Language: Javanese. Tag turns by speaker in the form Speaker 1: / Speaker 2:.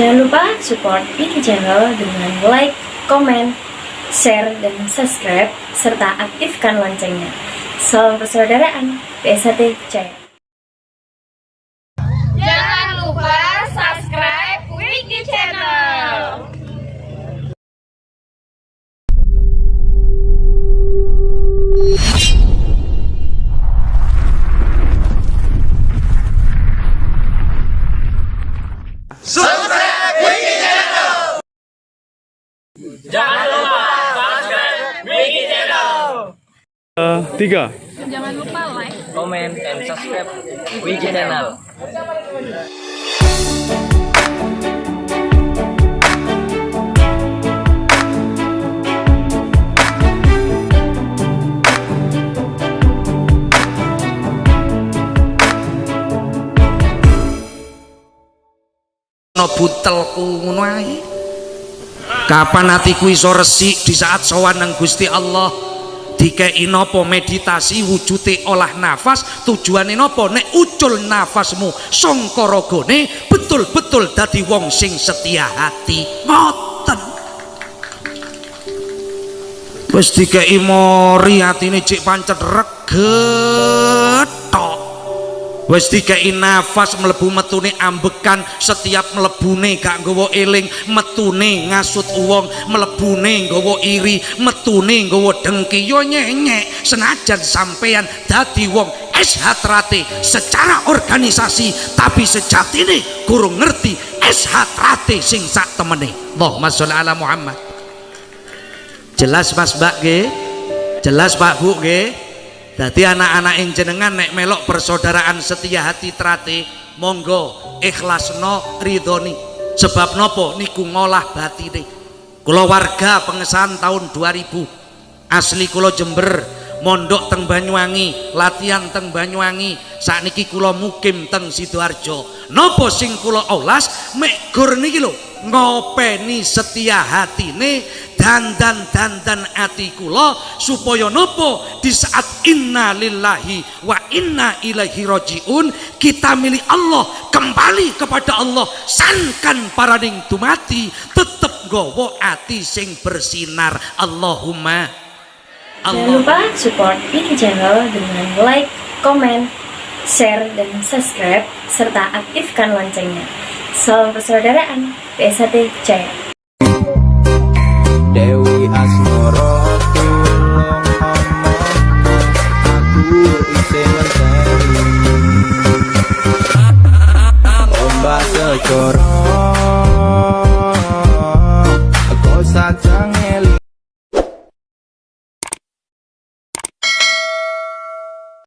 Speaker 1: Jangan lupa support Wiki Channel dengan like, komen, share, dan subscribe, serta aktifkan loncengnya. Salam persaudaraan, PSHT Jaya.
Speaker 2: Jangan lupa subscribe Wiki Channel.
Speaker 3: Subscribe Wiki Channel.
Speaker 4: Jangan lupa subscribe Wiki Channel.
Speaker 5: 3.
Speaker 2: Jangan lupa like,
Speaker 4: Comment and subscribe Wiki Channel.
Speaker 3: No butelku ngono ae. Kapan atiku iso resik di saat sowan nang Gusti Allah? Dikei napa meditasi wujude olah nafas, tujuane napa? Nek ucul nafasmu sangka ragane betul-betul dadi wong sing setia hati. Ngoten. Wis dikei mori atine cek pancet reget tok. Wis dikei nafas mlebu metune ambekan, setiap mlebune gak nggawa eling, metune ngasut wong, mlebune nggawa iri, metune nggawa dengki, yo nyenyek. Senajan sampean dadi wong SH Terate secara organisasi, tapi sejatine gurung ngerti SH Terate sing sak temene. Allahumma sholli ala Muhammad. Jelas Mas Mbak nggih? Jelas Pak Bu nggih? Dadi anak-anak ing jenengan nek melok persaudaraan setia hati Terate, monggo ikhlasno ridhoni. Sebab nopo niku ngolah batine. Kula warga Pengesahan tahun 2000, asli kula Jember, mondok teng Banyuwangi, latihan teng Banyuwangi, sakniki kula mukim teng Sidoarjo. Nopo sing kula olas mek gur niki lho, ngopeni setia hatine, dandan-dandan ati kula supaya nopo di saat inna lillahi wa inna ilaihi rajiun, kita milik Allah, kembali kepada Allah, sangkan paraning dumati tetep nggawa ati sing bersinar. Allahumma.
Speaker 1: Jangan lupa support Wiki Channel dengan like, komen, share, dan subscribe, serta aktifkan loncengnya. Salam persaudaraan, PSHT Jaya.
Speaker 6: Dewi Asmoro tulung omongno, aku isih ngenteni. Ombak segara.